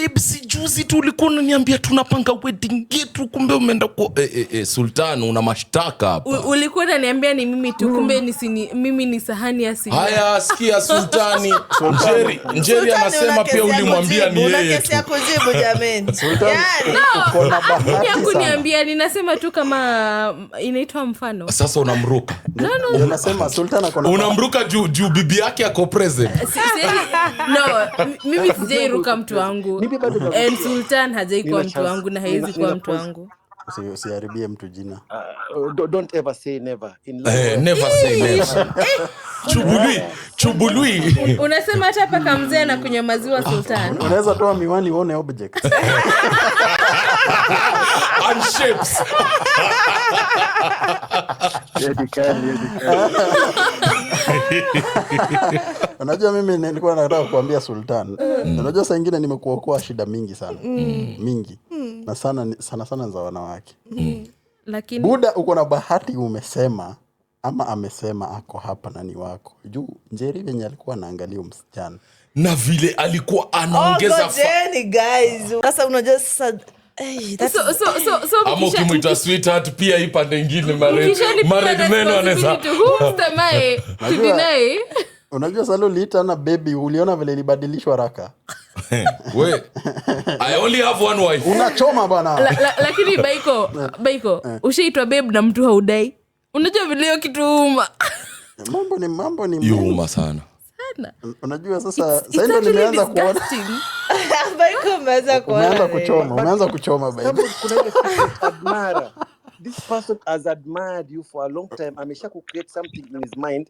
Babe, si juzi tu ulikuwa unaniambia tunapanga wedding yetu, kumbe umeenda ku eh, Sultan, una mashtaka hapa. Ulikuwa unaniambia ni mimi tu, kumbe ni mimi ni sahani ya sinia. Haya, sikia Sultani. Njeri, Njeri Sultani, anasema una pia kesi ya ulimwambia ni kujibu, una yeye kesi tu. ya kujibu jameni. Sultan, Yani, uko na bahati Ya sana. kuniambia, ninasema tu kama inaitwa mfano. Sasa unamruka. Ndio nasema Sultan ako na Unamruka juu bibi yake ako present. No, mimi sijairuka mtu wangu. Mimi bado And narudia. Sultan hajai kuwa Nina mtu chance. wangu na hawezi kuwa mtu wangu. Usiharibie mtu jina. Don't ever say never in life. Eh, never say never. Chubului, chubului. Unasema hata paka mzee anakunywa maziwa, Sultan. Unaweza toa miwani uone object. And shapes. Hiyo ni kali, hiyo ni kali. Unajua mimi nilikuwa nataka kuambia Sultan, unajua saa ingine nimekuokoa shida mingi sana, mingi na sana sana sana za wanawake. Lakini Buda, uko na bahati umesema ama amesema ako hapa na ni wako, juu Njeri venye alikuwa anaangalia huyu msichana Na vile alikuwa Oh, anaongeza ngojeni guys. Sasa unajua sasa, hey, that so ama ukimwita sweetheart pia, hii pande ingine mkishanipa married men wanaweza responsibility, who am I to deny? Unajua sasa uliita na baby, uliona vile ilibadilishwa haraka. We, I only have one wife. Unachoma bana. Lakini Baiko, Baiko, ushaitwa babe na mtu haudai, unajua vile hiyo kitu uma? Mambo ni Yuma sana. Sana. Unajua sasa It's sasa ndo actually nimeanza kuona. disgusting. Baiko, umeanza kuona Umeanza nini? kuchoma, umeanza kuchoma, baby. Kuna ile secret admirer. This person has admired you for a long time, amesha kucreate something in his mind,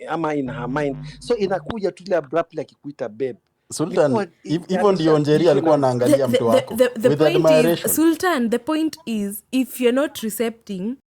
ama in her mind, so inakuja tu ile abruptly akikuita babe. Sultan, Ilikuwa- hivyo ndio Njeri alikuwa anaangalia mtu wako The with point admiration. is, Sultan, the point is, if you're not recepting